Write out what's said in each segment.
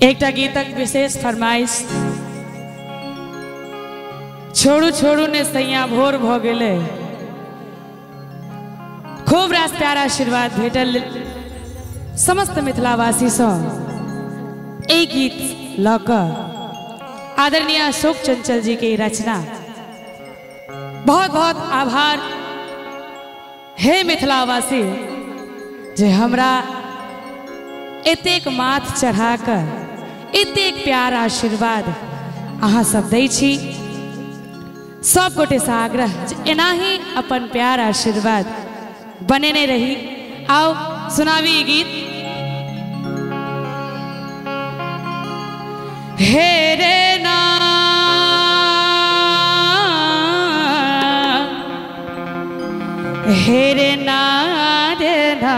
एकटा गीतक विशेष फरमाइश छोड़ू छोड़ू ने सैया भोर भ गेलै। खूब रास प्यार आशीर्वाद भेटल समस्त मिथिलावासी सँ। एहि गीत लऽ कऽ आदरणीय अशोक चंचल जी के रचना, बहुत बहुत आभार हे मिथिलावासी जे हमरा एतेक माथ चढ़ा कऽ एतेक प्यार आशीर्वाद अहाँ सब दै छी। सब गोटे से आग्रह एनाही अपन प्यार आशीर्वाद बनेने रही। आओ सुनावी गीत। हे रे ना हे रे ना रे ना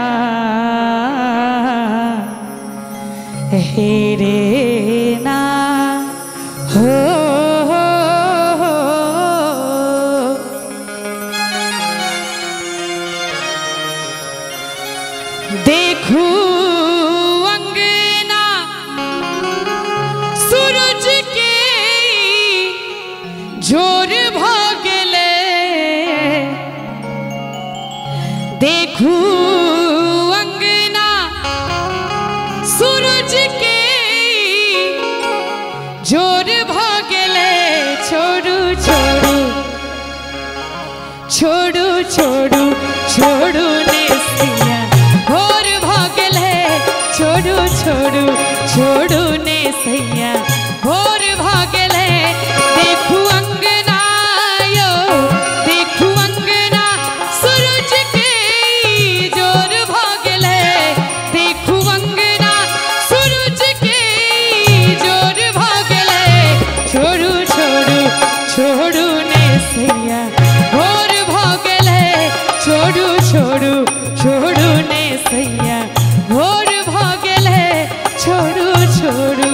हे रे ना हो, हो, देखू अंगना सूरज के जोर भ गेलै। देखू अंगना सूरज के जोर भ गेलै। छोड़ू छोड़ू छोड़ू छोड़ू छोड़ू ने सैया भोर भ गेलै। छोड़ू छोड़ू छोड़ू ने सैया भोर भ गेलै। देखू अंगना यो देखू अंगना सूरज के जोर भ गेलै। देखू अंगना सूरज के जोर भ गेलै। छोड़ू छोड़ू छोड़ू ने सैया भोर भ गेलै। छोड़ू छोड़ू छोड़ू ने सैया भोर भ गेलै। छोड़ू छोड़ू।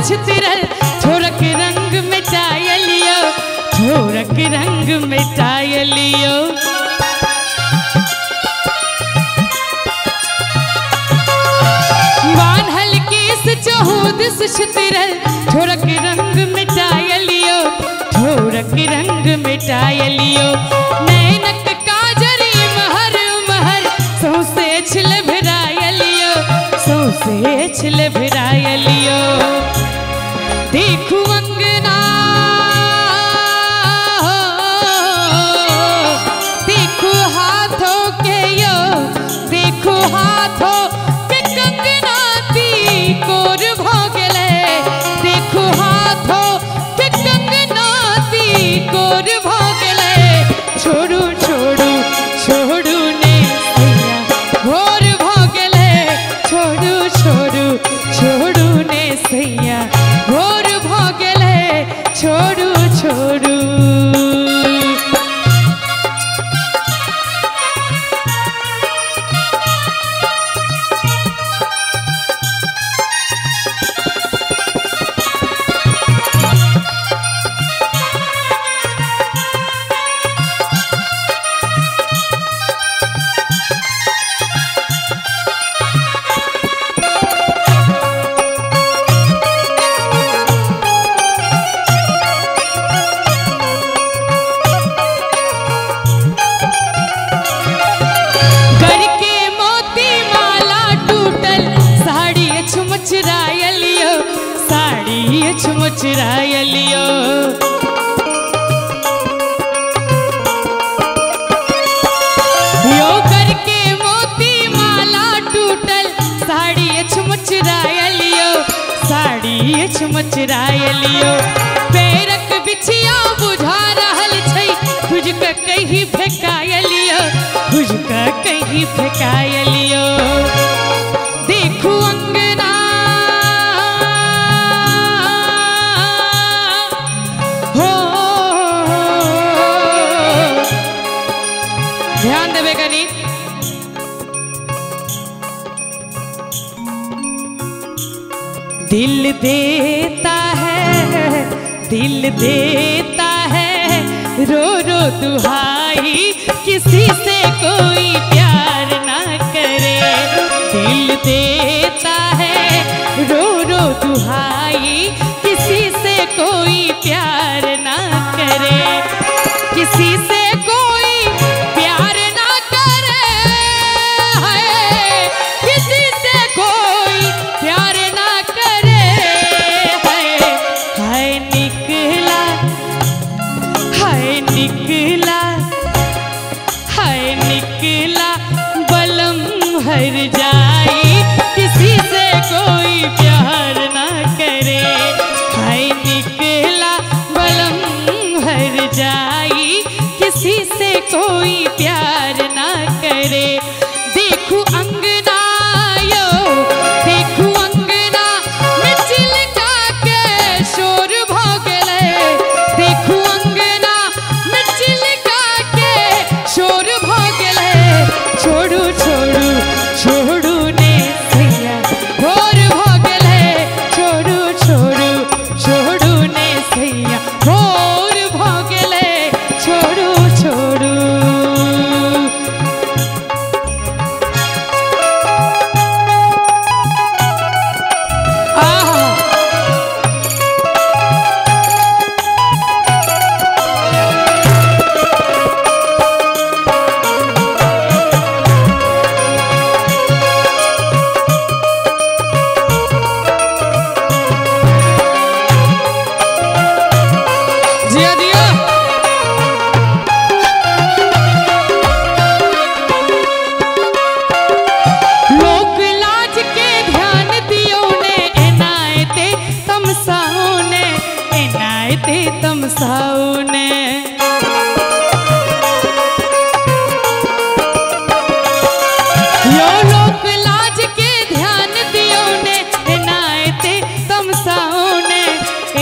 छितरल ठोरक रंग में चायलियो, ठोरक रंग में चायलियो। बान्हल केस चहुदिस छितरल ठोरक रंग में चायलियो, ठोरक रंग में चायलियो। नैनक काजर महर महर सौंसे छिल भिरायलियो, सौंसे छिल भिरायलियो। देखू अंगना देखू हाथों के यो देखू हाथों के कंगना ती कोर भ गेलै। देखू हाथों के कंगना ती कोर भ गेलै। छोड़ू छोड़ू छोड़ू ने सैया भोर भ गेलै। छोड़ू छोड़ू छोड़ू ने सैया भोर भ गेलै। छोड़ू छोड़ू। साड़ी छुमचरायलियो। यो करके मोती माला टूटल साड़ी छुमचरायलियो, साड़ी छुमचरायलियो। पैरक बिछिया बुझा रहल छै खुज के कहीं फेकायलियो खुज के कहीं फेकायलियो। देखू अंगना हो ध्यान देवे कनी। दिल देता है दिल देता है रो रो दुहाई किसी से कोई प्यार ना करे। दिल देता है रो रो दुहाई किसी से कोई प्यार ना करे। किसी से कोई प्यार ना करे है किसी से कोई प्यार ना करे है। हाय निकला हाय निकला हाय निकला बलम हर जाई किसी से कोई प्यार ना करे। हाय निकला बलम हर जाई किसी से कोई प्यार ना करे। देखू अंगना यो देखू अंगना में चिलका के शोर भ गेलै। देखू अंगना में चिलका के शोर भ गेलै। छोड़ू छोड़ू छोड़ू ने सैया भोर भ गेलै। छोड़ू छोड़ू छोड़ू ने सैया भोर भ गेलै। छोड़ू छोड़ू। आहा जिया जिया। लोक लाज के ध्यान दियो ने एनायते तमसाओ ने एनायते तमसाओ ने। यो लोक लाज के ध्यान दियो ने एनायते तमसाओ ने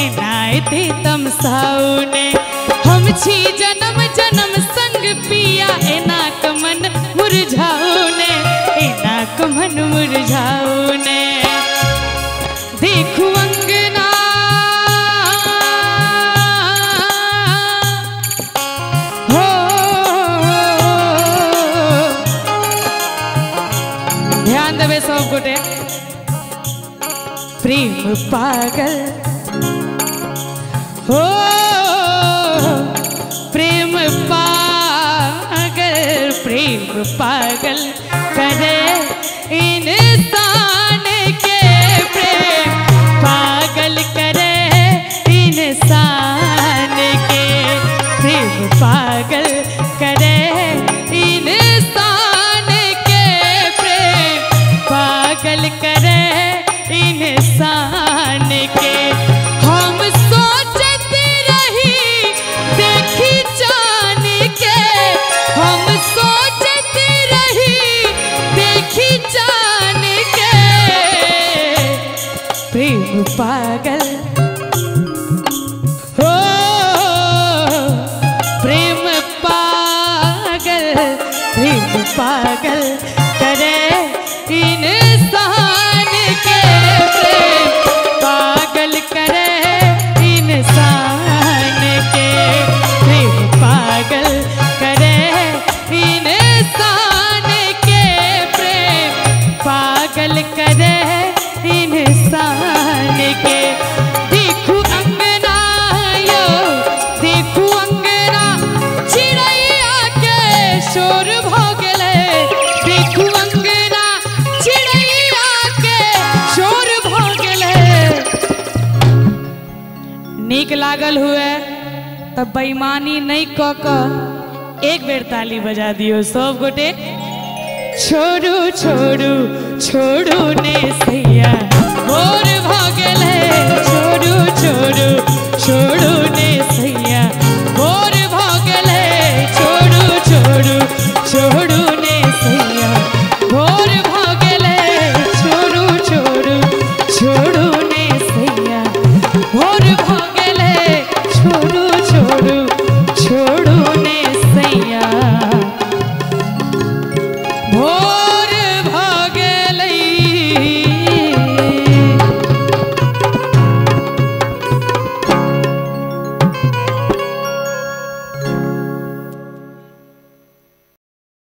एनायते तमसाओ ने। हम छी जन्म जन्म संग पिया एना कमन मुरझाओ ने एना कमन मुरझाओ ने। देखू अंगना हो ध्यान देवे सब गोटे। प्रेम पागल हो प्रेम पागल करे इंसान के। प्रेम पागल करे इंसान के। प्रेम पागल करे इंसान के। प्रेम पागल करे इंसान के। हम सोचते रही देखी जान के। हम सोचते रही देखी जान के। प्रेम पागल हो प्रेम पागल करे इंसान के। प्रेम पागल करे इंसान के। प्रेम पागल करे इंसान के। प्रेम पागल करे इंसान के। देखू अंगना यो देखू अंगना चिड़ैया के शोर भ गेलै। देखू अंगना चिड़ैया के शोर भ गेलै। नीक लागल हुए त बेईमानी नहीं क क एक बेर ताली बजा दियो सब गोटे। छोड़ू छोड़ू छोड़ू ने सैया भोर।